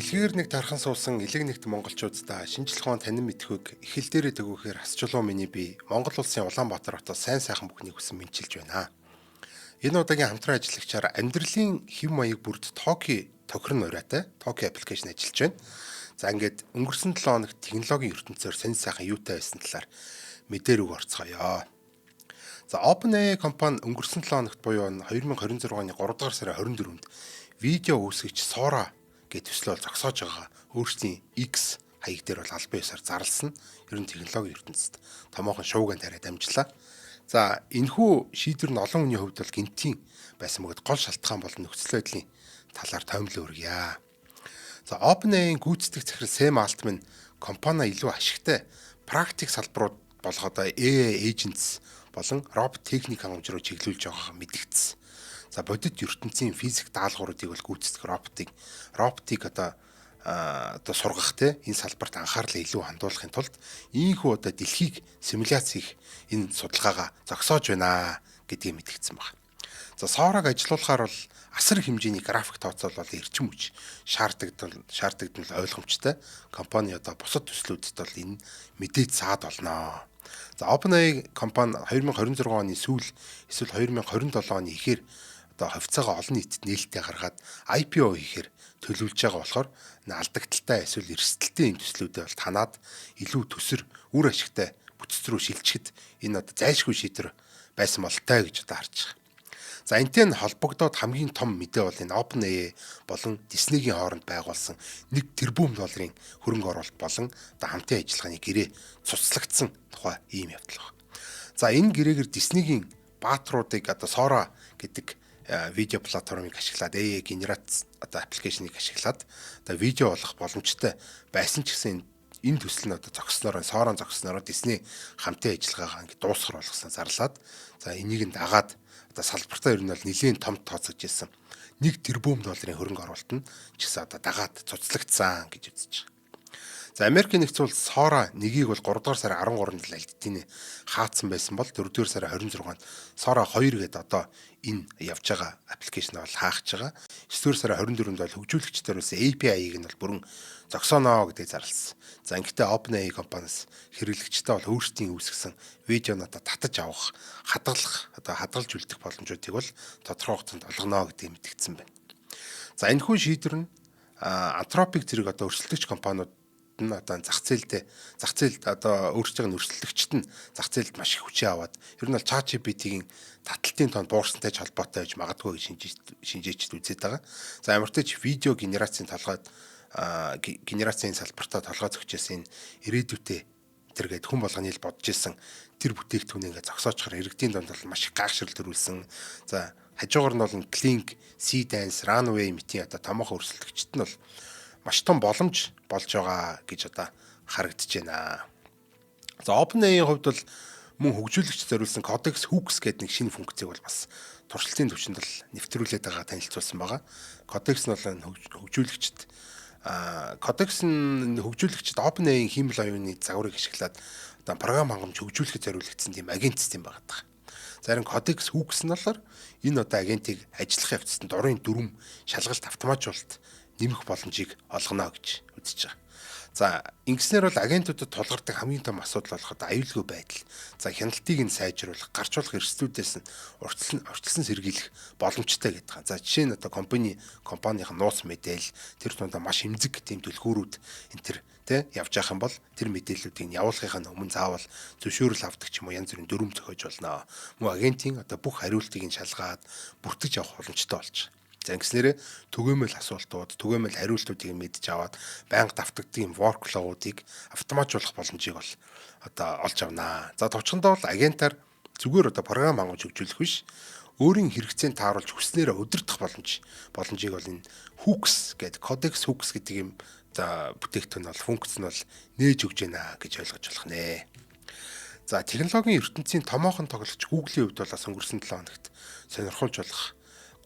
Дэлгээр нэг тархан суусан элэг нэгт монголчуудаа шинжлэх ухаан танин мэдхүйг эхэл дээрээ төгөөхөр асчлуу миний би Монгол улсын Улаанбаатар хотоос сайн сайхан бүхнийг хүсэн мэдчилж байна. Энэ удаагийн хамтран ажиллагчаар амьдралын хэв маяг бүрд Toki тохирон нураатай Toki application ажиллаж байна. За, ингээд өнгөрсөн 7 хоногт технологийн ертөнцөөр сонь сайхан юутай байсан талаар мэдээ рүү орцгоё. За, OpenAI компани өнгөрсөн 7 хоногт буюу 2026 оны 3 дугаар сарын 24-нд видео үүсгэгч Sora гэх төслөө зогсоож байгаа өөрсдийн X хаяг дээр бол албан ёсоор зарласан. Ер нь технологийн ертөнцид томоохон шууган тариа дамжлаа. За, энэхүү шийдвэр нь олон хүний хувьд бол гэнэтийн байсан бөгөөд гол шалтгаан болон нөхцөл байдлын талаар тоймлон өргөе. За, OpenAI-ийн гүйцэтгэх захирал Сэм Алтман компани илүү ашигтай практик салбарууд болгоод AI agents болон робот техник хангамж руу чиглүүлж байгааг мэдэгдсэн. За, бодит ертөнцийн физик даалгавруудыг бол гүйцэтгэх роботыг одоо сургах те энэ салбарт анхаарлаа илүү хандуулахын тулд ийхүү одоо дэлхийг симуляц хийх энэ судалгаагаа зогсоож байна гэдгийг мэдэгдсэн байна. За, Sora-г ажилуулахаар бол асар хэмжээний график тооцоол бол эрчим хүч шаарддаг нь ойлгомжтой. Компани одоо бусад төслүүдэд бол энэ мэдээж саад болно. За, OpenAI компани 2026 оны сүүл эсвэл 2027 оны эхээр одоо хувьцаагаа олон нийтэд нээлттэй гаргаад IPO хийхээр төлөвлөж байгаа болохоор алдагдалтай эсвэл эрсдэлтэй юм төслүүдэд бол танаад илүү төсөр үр ашигтай бүтц рүү шилжихэд энэ одоо зайлшгүй шийдвэр байсан бололтой гэж одоо харж байгаа. За, энэтэй нь холбогдоод хамгийн том мэдээ бол энэ OpenAI болон Disney-гийн хооронд байгуулсан 1 тэрбум долларын хөрөнгө оруулалт болон одоо хамтын ажиллагааны гэрээ цуцлагдсан тухай ийм явдал байна. За, энэ гэрээгээр Disney-гийн баатруудыг одоо Sora гэдэг видео платформыг ашиглаад, AI генерац одоо application-ыг ашиглаад одоо видео болгох боломжтой байсан ч гэсэн энэ төсөл нь одоо зогсноор, Sora зогснороо Disney хамтын ажиллагаагаа ингэ дуусгар болгосон зарлаад, за, энийг нь дагаад одоо салбартаа ер нь бол нэлээд том тооцогдож ирсэн 1 тэрбум долларын хөрөнгө оруулалт нь ч гэсэн одоо дагаад цуцлагдсан гэж үзэж байгаа. За, Америкийн нэгдсэн улс Sora нэгийг бол 3 дугаар сарын 13-нд л аль хэдийн хаацсан байсан бол 4 дугаар сарын 26-нд Sora 2 гэдэг одоо энэ явж байгаа application бол хаахж байгаа. 9 дугаар сарын 24-нд бол хөгжүүлэгчдэр бас API-г нь бол бүрэн зогсооно гэдгийг зарласан. За, ингэхдээ OpenAI компаниас хэрэглэгчтэй бол өөрсдийн үүсгэсэн видеонуудаа татаж авах, хадгалах, одоо хадгалж үлдэх боломжуудыг бол тодорхой хугацаанд олгоно гэдгийг мэдгдсэн байна. За, энэхүү шийдвэр нь Anthropic зэрэг одоо өрсөлдөгч компаниуд нь одоо зах зээлд одоо өөрсдийн өрсөлдөгчд нь зах зээлд маш их хүчээ аваад ер нь бол ChatGPT-ийн таталтын тоон буурсантай ч холбоотой байж магадгүй гэж шинжээчд үзээд байгаа. За, ямар ч видео генерацийн толгойд генерацийн салбартаа толгой зөгчөөсөн энэ ирээдүйтэй тэргээд хүн болгоны л бодож исэн тэр бүтээгдэхүүнийг ингээ зогсоочхоор иргэдийн донд бол маш их гайхшрал төрүүлсэн. За, хажуугаар нь бол Kling, Seedance, Runway мэтийн одоо томоохон өрсөлдөгчд нь бол маш том боломж болж байгаа гэж одоо харагдаж байна. За, OpenAI-ийн хувьд бол мөн хөгжүүлэгч зориулсан Codex Hooks гэдэг нэг шинэ функцийг бол бас туршилтын түвшинд бол нэвтрүүлээд байгаа танилцуулсан байгаа. Codex нь бол хөгжүүлэгчд Codex нь хөгжүүлэгчд OpenAI-ийн хиймэл оюуны загварыг ашиглаад одоо програм хангамж хөгжүүлэхэд зориулагдсан тийм агент систем байгаа даа. Зарим Codex Hooks нь болохоор энэ одоо агентыг ажиллах явцад дурын дүрм шалгалт автоматжуулалт нэмэх боломжийг олгоно гэж үзэж байгаа. За, ингэснээр бол агентуудад тулгардаг хамгийн том асуудал болох аюулгүй байдал. За, хяналтыг нь сайжруулах, гарч болох эрсдлүүдээс нь урьдчилан сэргийлэх боломжтой гэдэг. За, жишээ нь одоо компанийн нууц мэдээлэл, тэр тундаа маш эмзэг тийм түлхүүрүүд энэ төр тэ явж явах юм бол тэр мэдээллүүдийг явуулахын өмнө заавал зөвшөөрөл авдаг ч юм уу, янз бүрийн дүрм зохиож болно. Мөн агентийн одоо бүх хариултыг нь шалгаад бүртгэж явах боломжтой болж байгаа. За, ингэснээрээ түгээмэл асуултууд, түгээмэл хариултуудыг мэдж аваад байнга давтагддаг юм workflow-уудыг автоматжуулах боломжийг бол одоо олж авнаа. За, товчхондоо бол агентаар зүгээр одоо програм хангамж хөгжүүлэх биш, өөрийн хэрэгцээнд тааруулж хүснээрээ удирдах боломжийг бол энэ Hooks гэдэг, Codex Hooks гэдэг юм за бүтээгдэхүүн бол функц нь бол нээж өгч байна гэж ойлгож болох нэ. За, технологийн ертөнцийн томоохон тоглогч Google-ийн хувьд бол бас өнгөрсөн 7 хоногт сонирхолж болох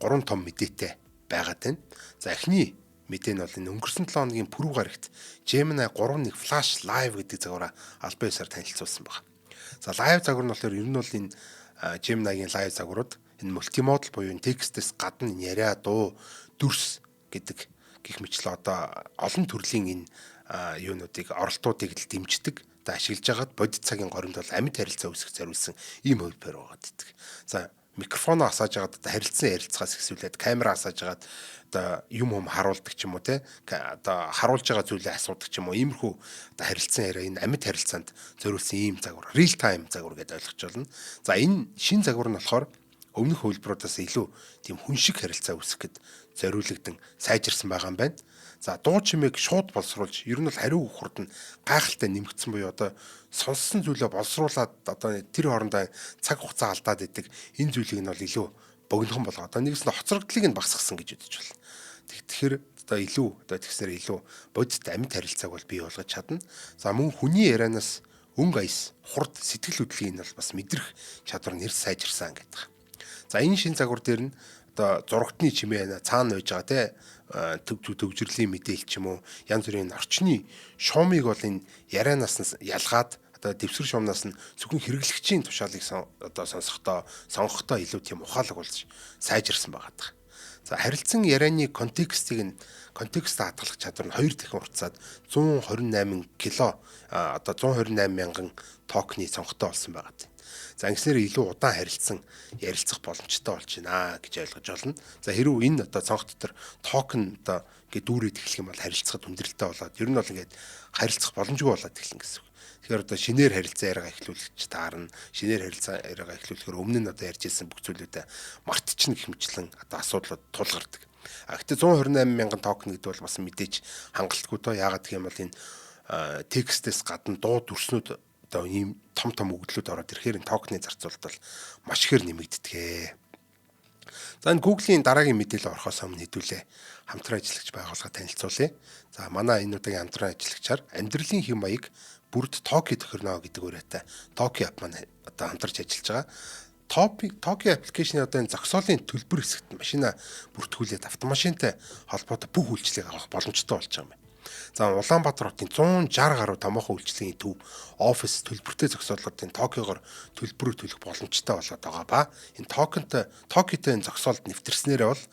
гурван том мэдээтэй байгаад байна. За, эхний мэдээ нь бол энэ өнгөрсөн 7 хоногийн пүрэв гарагт Gemini 3.1 Flash Live гэдэг загвараа албан ёсоор танилцуулсан байна. За, live загвар нь болохоор ер нь бол энэ Gemini-гийн live загварууд энэ multimodal буюу текстээс гадна яриа, дуу, дүрс гэдэг Гэх мэтлээ одоо олон төрлийн энэ юунуудыг, оролтуудыг л дэмждэг. Одоо ашиглаж байгаад бодит цагийн горимд бол амьд харилцаа үүсгэх зориулсан ийм хувилбар байгаад байдаг. За, микрофоноо асааж байгаад одоо харилцан ярилцахаас эхлүүлээд, камера асааж байгаад одоо юм хүм харуулдаг ч юм уу, те, одоо харуулж байгаа зүйлээ асуудаг ч юм уу, иймэрхүү одоо харилцан яриа, энэ амьд харилцаанд зориулсан ийм загвар, real time загвар гэдээ ойлгож байна. За, энэ шинэ загвар нь болохоор өмнөх хувилбаруудаас илүү тийм хүн шиг харилцаа үүсгэхэд зориулагдсан сайжирсан байгаа юм байна. За, дуу чимээг шууд боловсруулж, ер нь бол хариу өгөх хурд нь гайхалтай нэмэгдсэн буюу одоо сонссон зүйлээ боловсруулад одоо тэр хоорондоо цаг хугацаа алдаад идэг энэ зүйлийг нь бол илүү богинохон болгоо. Одоо нэгс нь хоцрогдлыг нь багасгасан гэж үзэж байна. Тэгэхээр одоо илүү одоо тэгсээр илүү бодит амьд харилцааг бол бий болгож чадна. За, мөн хүний ярианаас өнгө аяс, хурд, сэтгэл хөдлөлийн нь бол бас мэдрэх чадвар нэр сайжирсан гэдэг. За, энэ шинэ загвар дээр нь одоо зурагтны чимээ цаана байж байгаа, те, төвжирлийн мэдээлэл ч юм уу, янз бүрийн орчны шуумыг бол энэ ярианаас нь ялгаад, одоо дэвсгэр шуумнаас нь зөвхөн хэрэглэгчийн тушаалыг одоо сонсохдоо илүү тийм ухаалаг болж сайжирсан байгаа даа. За, харилцан ярианы контекстыг нь контекст хадгалах чадвар нь хоёр дахин уртсаад 128 кило, одоо 128 мянган токены цонхтой болсон байгаа. За, ингэснээр илүү удаан харилцан ярилцах боломжтой болж байна гэж ойлгож байна. За, хэрвээ энэ одоо цонх дотор токен одоо ингээд дүүрээд эхлэх юм бол харилцахад хүндрэлтэй болоод, ер нь бол ингээд харилцах боломжгүй болоод эхэлнэ гэсэн үг. Тэгэхээр одоо шинээр харилцаа яриагаа эхлүүлэх таарна. Шинээр харилцаа яриагаа эхлүүлэхээр өмнө нь одоо ярьж ирсэн бүх зүйлүүдээ мартчихна гэх мэтчилэн одоо асуудлууд тулгардаг. А гэхдээ 128 мянган токен гэдэг бол бас мэдээж хангалтгүй тоо. Яагаад гэх юм бол энэ текстээс гадна дуу дүрснүүд, одоо ийм том том өгөгдлүүд ороод ирэхээр энэ токены зарцуулалт бол маш ихээр нэмэгддэг. За, энэ Google-ийн дараагийн мэдээлэл орохоос өмнө хэдүүлээ хамтран ажиллагч байгууллага танилцуулъя. За, манай энэ удаагийн хамтран ажиллагчаар амьдралын хэв маяг бүрд Toki тохирно гэдэг уриатай Toki app маань одоо хамтарч ажиллаж байгаа. Toki application ы одоо энэ зогсоолын төлбөр хэсэгт машина бүртгүүлээд автомашинтай холбоотой бүх үйлчилгээг авах боломжтой болж байгаа юм байна. За, Улаанбаатар хотын 160 гаруй томоохон үйлчилгээний төв, офис, төлбөртэй зогсоолуудын Toki-гоор төлбөрөө төлөх боломжтой болоод байгаа ба энэ токентой, Toki-той энэ зогсоолд нэвтэрснээрээ бол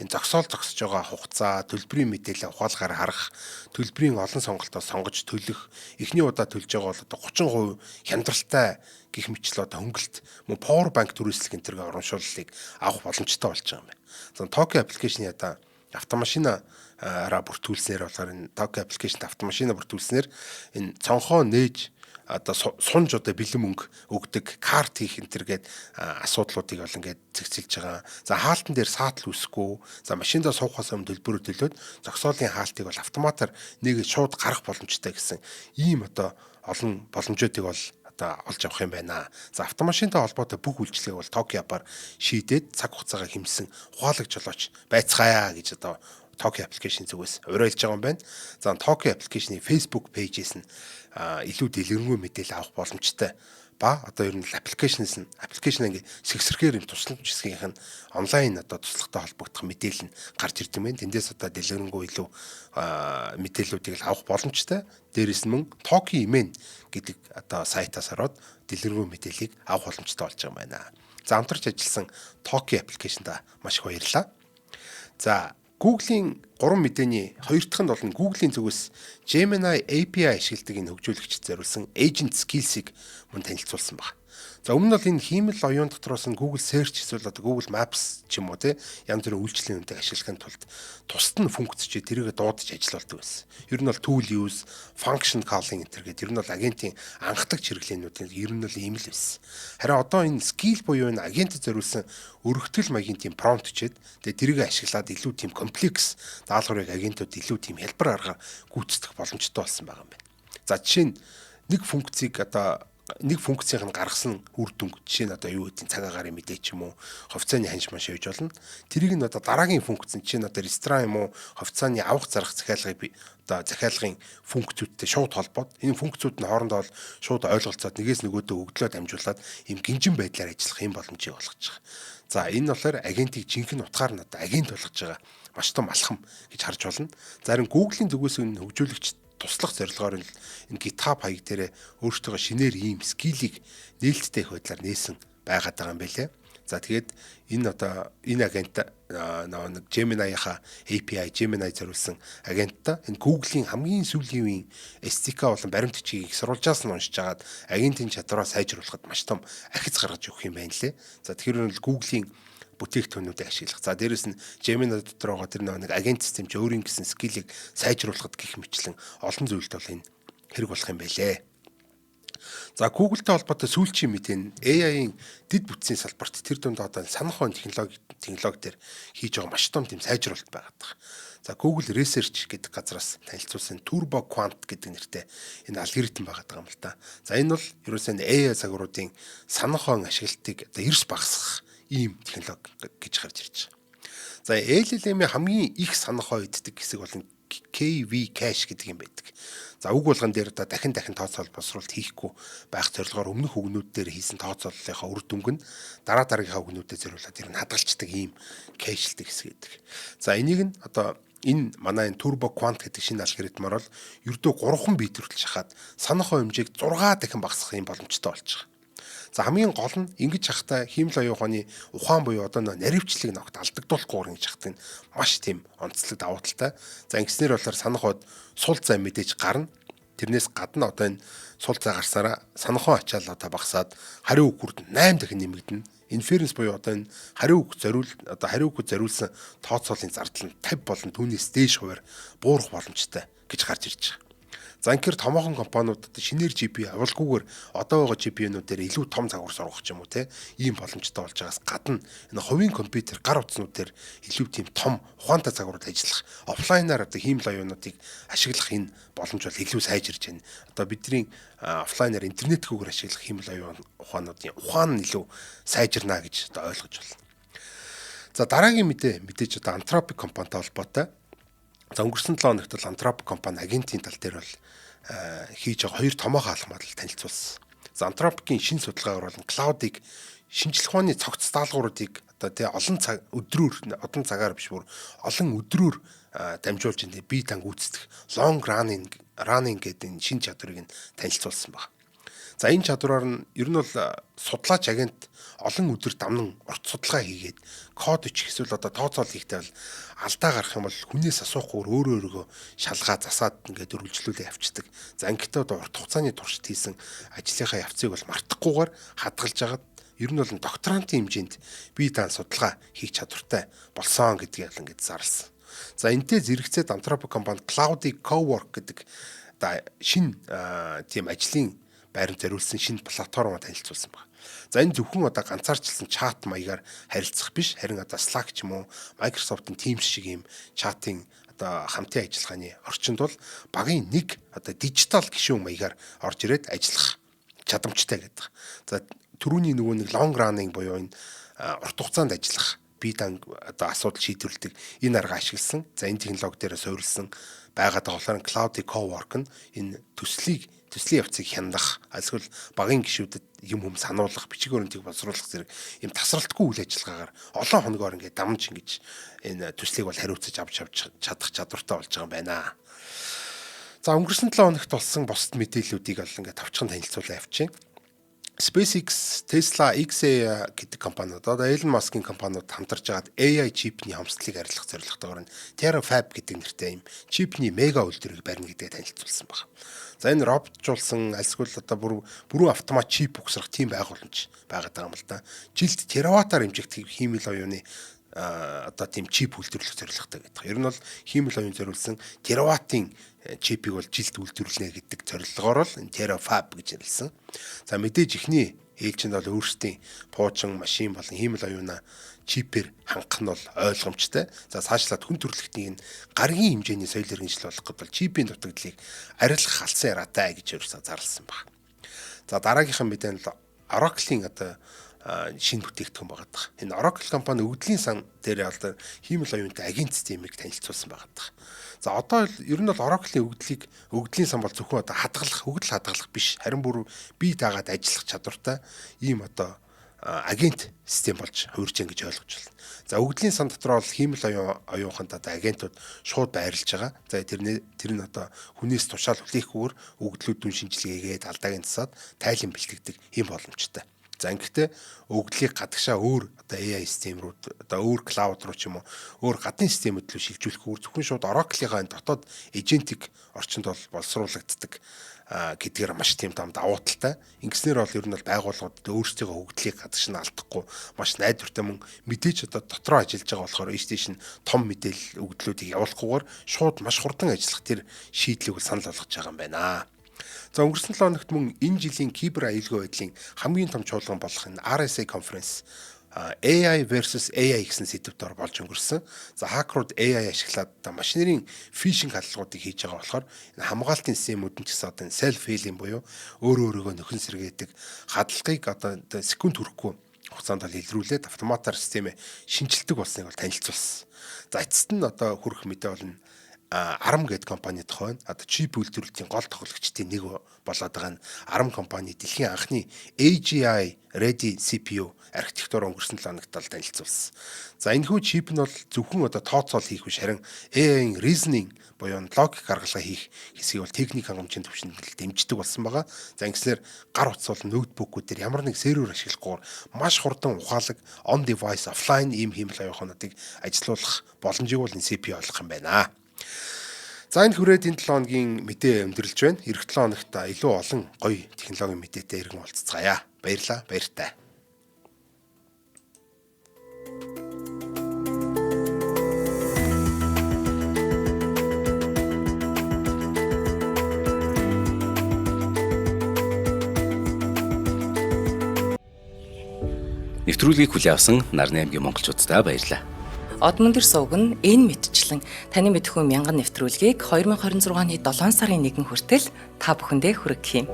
энэ зогсоол зогсож байгаа хугацаа, төлбөрийн мэдээлэл ухаалгаар харах, төлбөрийн олон сонголтоо сонгож төлөх, эхний удаа төлж байгаа бол одоо 30% хямдралтай гэх мэтлээ одоо хөнгөлт, мөн power bank түрээслэх энэ төрлийн урамшууллыг авах боломжтой болж байгаа юм байна. За, Toki application ы одоо автомашина араа бүртгүүлснээр болохоор энэ Toki application д автомашина бүртгүүлснээр энэ цонхоо нээж, одоо сунж, одоо бэлэн мөнгө өгдөг, карт хийх энэ төр гээд асуудлуудыг бол ингээд зэгцэлж байгаа. За, хаалтан дээр саатал үүсэхгүй. За, машиндаа суухаас өмнө төлбөрөө төлөөд зогсоолын хаалтыг бол автоматар нэг шууд гарах боломжтой гэсэн ийм одоо олон боломжуудыг бол одоо олж авах юм байна. За, автомашинтай холбоотой бүх үйлчилгээг бол Toki app аар шийдээд цаг хугацаагаа хэмнэсэн ухаалаг жолооч байцгаая гэж одоо Toki application зүгээс уриалж байгаа юм байна. За, Toki application ы Facebook page ээс нь илүү дэлгэрэнгүй мэдээлэл авах боломжтой ба одоо ер нь application ээс нь application ингээ сэгсрэхээр юм тусламж хэсгийнх нь онлайн одоо туслахтай холбогдох мэдээлэл нь гарч ирдэг юм байна. Тэндээс одоо дэлгэрэнгүй илүү мэдээллүүдийг л авах боломжтой. Дээрээс нь мөн Toki email гэдэг одоо сайтаас ороод дэлгэрэнгүй мэдээллийг авах боломжтой болж байгаа юм байна. За, хамтарч ажилласан Toki application-да маш их баярлалаа. За, Google-ийн гурван мэдээний хоёр дахь нь бол Google-ийн зүгээс Gemini API ашигладаг энэ хөгжүүлэгчид зориулсан Agent Skills-ийг мөн танилцуулсан байна. За, өмнө нь бол энэ хиймэл оюун дотроос нь Google Search эсвэл одоо Google Maps ч юм уу, те, янз бүрийн үйлчилгээний үнэтэй ашиглахын тулд тусад нь функц чи тэрийг дуудаж ажиллаулдаг байсан. Ер нь бол tool use, function calling энэ төр гэдэг ер нь бол агентийн анхдаг хэрэглээнүүдийн ер нь бол ийм л байсан. Харин одоо энэ skill буюу энэ агентэд зориулсан өргөтгөл маягийн тийм prompt бичээд, тэгээ тэрийг ашиглаад илүү тийм комплекс даалгаврыг агентууд илүү тийм хялбар аргаар гүйцэтгэх боломжтой болсон байгаа юм байна. За, жишээ нь нэг функцийг, одоо нэг функцийг нь гаргасан үр дүнг, жишээ нь одоо юу гэдэг, цаг агаарын мэдээ ч юм уу, хувьцааны ханш маш явж болно. Тэрийг нь одоо дараагийн функц нь, жишээ нь одоо ресторан юм уу, хувьцааны авах зарах захиалгыг би одоо захиалгын функцүүдтэй шууд холбоод, энэ функцүүд нь хоорондоо бол шууд ойлголцоод, нэгээс нөгөөдөө өгдлөө дамжуулаад ийм гинжин байдлаар ажиллах юм боломжийг олгож байгаа. За, энэ болохоор агентыг жинхэнэ утгаар нь одоо агент болгож байгаа маш том алхам гэж харж байна. Зарим Google-ийн зүгээс энэ хөгжүүлэгч туслах зорилгоор энэ GitHub хаяг дээр өөртөөгөө шинээр ийм skill ийг нээлттэй их байдлаар нээсэн байгаад байгаа юм байлээ. За, тэгээд энэ одоо энэ агент нөгөө нэг Gemini-ийнхаа API, Gemini зориулсан агенттай энэ Google-ийн хамгийн сүүлийн үеийн SDK болон баримт бичгийг их сурвалжаас нь уншиж агаад агентын чадвараа сайжруулахад маш том ахиц гаргаж өгөх юм байна лээ. За, тэгэхээр нь Google-ийн бүтээгдэхүүнүүдийг ашиглах. За, дээрэс нь Gemini дотор байгаа тэр нэг агент систем чи өөрийн гэсэн skill ийг сайжруулахад гэх мэтчилэн олон зүйлд бол энэ хэрэг болох юм байлээ. За, Google-тэй холбоотой сүүлчийн мэдээ нь AI-ийн дэд бүтцийн салбарт тэр дунд одоо санах ухаан технологи дээр хийж байгаа маш том тийм сайжруулалт байгаад байгаа. За, Google Research гэдэг газраас танилцуулсан Turbo Quant гэдэг нэртэй энэ алгоритм байгаад байгаа юм л да. За, энэ бол ерөөсөө AI загваруудын санах ухаан ашиглалтыг одоо эрс багасгах ийм технологи гэж гарч ирж байгаа. За, LLM-ийн хамгийн их санах ухаан иддэг хэсэг бол KV cache гэдэг юм байдаг. За, үг болгон дээр одоо дахин дахин тооцоол боловсруулалт хийхгүй байх зорилгоор өмнөх үгнүүд дээр хийсэн тооцооллынхаа үр дүнг нь дараа дараагийнхаа үгнүүдэд зориулаад ер нь хадгалцдаг ийм cache лдэг хэсэг гэдэг. За, энийг нь одоо энэ манай энэ Turbo Quant гэдэг шинэ алгоритмаар бол ердөө 3 бит хүртэл шахаад санах хэмжээг 6 дахин багасгах юм боломжтой болж байгаа. За, хамгийн гол нь ингэж хахтай хиймэл оюун ухааны ухаан буюу одоо наривчлалыг ногт алдагдуулахгүйгээр ингэж хахдаг нь маш тийм онцлог давуу талтай. За, ингэснээр болохоор санах хойд сул зай мэдээж гарна. Тэрнээс гадна одоо энэ сул зай гарсараа санах ачаал одоо багасаад хариу үг хүрд 8 дахин нэмэгдэнэ. Inference буюу одоо энэ хариу үг зориул одоо хариу үгэд зориулсан тооцоолын зардал нь 50 болон түүнээс дээш хувиар буурах боломжтой гэж гарч ирж байгаа. За, инхээр томоохон компаниудад шинээр GPU авалгүйгээр одоо байгаа GPU-нуудээр илүү том загвар сургах ч юм уу те ийм боломжтой болж байгаас гадна энэ хувийн компьютер, гар утаснууд дээр илүү тийм том ухаантай загварууд ажиллах, offline аар одоо хиймэл оюунуудыг ашиглах энэ боломж бол илүү сайжирч байна. Одоо бидний offline аар интернетгүйгээр ашиглах хиймэл оюун ухаануудын ухаан нь илүү сайжирнаа гэж одоо ойлгож байна. За, дараагийн мэдээ мэдээж одоо Anthropic компанитай холбоотой. За, өнгөрсөн 7 хоногт бол Anthropic компани агентийн тал дээр бол хийж байгаа хоёр томоохон алхам танилцуулсан. За, Anthropic-ийн шинэ судалгаагаар бол Claude-ыг шинжлэх ухааны цогц даалгавруудыг одоо тий олон цаг өдрөөр, одон цагаар биш, бүр олон өдрөөр дамжуулж энэ бие дан гүйцэтгэх long running гэдэг энэ шинэ чадварыг нь танилцуулсан байна. За, энэ чадвараар нь ер нь бол судлаач агент олон өдөр дамнан урт судалгаа хийгээд код бичих эсвэл одоо тооцоол хийхдээ бол алдаа гарах юм бол хүнээс асуухгүйгээр өөрөө өөрийгөө шалгаа засаад ингээд өргөлжлүүлээ явцдаг. За, ингэхдээ одоо урт хугацааны туршид хийсэн ажлынхаа явцыг бол мартахгүйгээр хадгалж агаад ер нь бол докторантын хэмжээнд бие даан судалгаа хийх чадвартай болсон гэдгийг бол ингээд зарласан. За, энтэй зэрэгцээд Anthropic компани Claude Cowork гэдэг одоо шинэ тийм ажлын байранд зориулсан шинэ платформоо танилцуулсан байна. За, энэ зөвхөн одоо ганцаарчилсан чат маягаар харилцах биш, харин одоо Slack ч юм уу, Microsoft-ын Teams шиг ийм чатын одоо хамтын ажиллагааны орчинд бол багийн нэг одоо дижитал гишүүн маягаар орж ирээд ажиллах чадамжтай гэдэг. За, түрүүний нөгөө нэг long running буюу энэ урт хугацаанд ажиллах бие дан одоо асуудал шийдвэрлэдэг энэ арга ашигласан. За, энэ технологи дээр суурилсан байгаад байгаа болохоор Claude Cowork нь энэ төслийг төслийн явцыг хянах, эсвэл багийн гишүүдэд юм хүм сануулгах, бичиг баримтыг боловсруулах зэрэг юм тасралтгүй үйл ажиллагаагаар олон хоногоор ингээд дамж ингэж энэ төслийг бол хариуцаж авч авч чадах чадвартай болж байгаа юм байна. За, өнгөрсөн 7 хоногт болсон бусад мэдээллүүдийг бол ингээд товчхон танилцуулаа явчих. SpaceX, Tesla, xAI гэдэг компаниуд, одоо Elon Musk-ийн компаниуд хамтарч байгаад AI чипний хомсдлыг арилгах зорилготойгоор нь Terafab гэдэг нэртэй юм чипний мега үйлдвэрийг барина гэдгээ танилцуулсан байна. За, энэ роботжуулсан альсгүй одоо бүр бүрэн автомат чип угсрах тийм байгууламж байгаад байгаа юм л да. Жилд тераватаар хэмжигдэх хиймэл оюуны одоо тийм чип үйлдвэрлэх зорилготой гэдэг. Ер нь бол хиймэл оюун зориулсан тераватын чипийг бол жилд үйлдвэрлэнэ гэдэг зорилгоор л энэ Terafab гэж нэрлэсэн. За, мэдээж эхний ээлжинд бол өөрсдийн пуужин машин болон хиймэл оюунаа чипээр хангах нь бол ойлгомжтой. За, цаашлаад хүн төрөлхтнийг нь гаригийн хэмжээний соёл иргэншил болох гэд бол чипийн дутагдлыг арилгах алсан яраатай гэж ерөөсөө зарласан байна. За, дараагийнхын мэдээ нь Oracle-ийн одоо шинэ бүтээгдэхүүн байгаа даа. Энэ Oracle компани өгөгдлийн сан дээр одоо хиймэл оюунтай агент системийг танилцуулсан байгаа даа. За, одоо ер нь бол Oracle-ийн өгөгдлийн сан бол зөвхөн одоо хадгалах, өгөгдөл хадгалах биш, харин бүр бие даагаад ажиллах чадвартай ийм одоо агент систем болж хувирч гэж ойлгож байна. За, өгөгдлийн сан дотор бол хиймэл оюунханд одоо агентууд шууд байрлаж байгаа. За, тэр нь одоо хүнээс тушаал хүлээхгүйгээр өгөгдлүүд дүн шинжилгээгээд алдааг нь засаад тайлан бэлтгэдэг ийм боломжтой. За ингэхдээ өгөгдлийг гадагшаа өөр одоо AI систем рүү, одоо өөр cloud руу ч юм уу, өөр гадны системүүд рүү шилжүүлэхгүй, зөвхөн шууд Oracle-ийн энэ дотоод agentic орчинд бол боловсруулагддаг гэдгээр маш тийм том давуу талтай. Ингэснээр бол ер нь бол байгууллагууд өөрсдийнхөө өгөгдлийг гадагш нь алдахгүй, маш найдвартай, мөн мэдээж одоо дотроо ажиллаж байгаа болохоор ийш тийш нь том мэдээлэл өгөгдлүүдийг явуулахгүйгээр шууд маш хурдан ажиллах тэр шийдлийг санал болгож байгаа юм байна. За, өнгөрсөн 7 хоногт мөн энэ жилийн кибер аюулгүй байдлын хамгийн том чуулган болох энэ RSA conference AI versus AI гэсэн сэдэв дор болж өнгөрсөн. За, хакерууд AI ашиглаад одоо маш нэрийн phishing халдлагуудыг хийж байгаа болохоор энэ хамгаалтын системүүд нь ч гэсэн одоо энэ self healing буюу өөрөө өөрийгөө нөхөн сэргээдэг хадлагыг одоо секунд хүрэхгүй хугацаанд бол илрүүлээд автоматар системээ шинэчилдэг болсныг бол танилцуулсан. За, эцэст нь одоо хүрэх мэдээ бол ARM гэдэг компани тухай байна. Одоо чип үйлдвэрлэлтийн гол тоглогчдын нэг болоод байгаа нь ARM компани дэлхийн анхны AGI ready CPU архитектур өнгөрсөн 7 хоногт бол танилцуулсан. За, энэхүү чип нь бол зөвхөн одоо тооцоол хийх биш, харин AI-ийн reasoning буюу логик гаргалгаа хийх хэсгийг бол техник хангамжийн түвшинд дэмждэг болсон байгаа. За, ингэснээр гар утас болон ноутбукүүд дээр ямар нэг сервер ашиглахгүйгээр маш хурдан, ухаалаг on device offline ийм хиймэл оюун ухаануудыг ажилуулах боломжийг бол энэ CPU олгох юм байна. За, энэ хүрээд энэ 7 хоногийн мэдээ өндөрлөж байна. Ирэх 7 хоногт илүү олон гоё технологийн мэдээтэй иргэн уулзацгаая. Баярлалаа. Баяртай. Нэвтрүүлгийг хүлээн авсан Нарны аймгийн монголчууддаа баярлалаа. Од мөндөр суваг нь энэ мэтчлэн таны мэдэхүй мянган нэвтрүүлгийг 2026 оны 7 сарын 1 хүртэл та бүхэндээ хүргэх юм.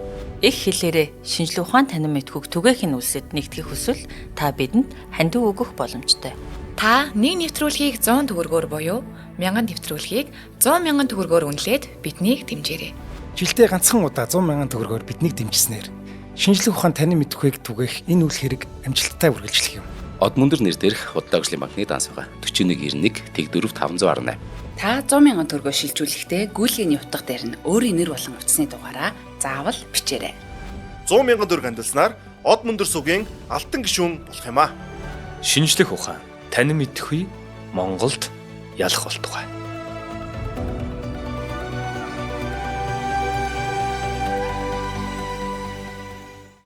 Их хэлээрээ шинжлэх ухаан танин мэдэхүйг түгээх нь үлсэд нэгтгэх хүсвэл та бидэнд хандив өгөх боломжтой. Та нэг нэвтрүүлгийг 100 төгрөгөөр буюу 1000 нэвтрүүлгийг 100 мянган төгрөгөөр үнэлээд биднийг дэмжээрэй. Жилдээ ганцхан удаа 100 мянган төгрөгөөр биднийг дэмжсэнээр шинжлэх ухаан танин мэдэхүйг түгээх энэ үйл хэрэг амжилттай үргэлжлэх юм. Од мөндөр нэр дээрх Худалдаа хөгжлийн банкны данс байгаа. 4191 тэг 4 518. Та 100 мянган төгрөгөөр шилжүүлэхдээ гүйлгээний утга дээр нь өөрийн нэр болон утасны дугаараа заавал бичээрэй. 100 мянган төгрөг хандилснаар Од мөндөр сувгийн алтан гишүүн болох юм аа. Шинжлэх ухаан танин мэдэхүй Монголд ялах болтугай.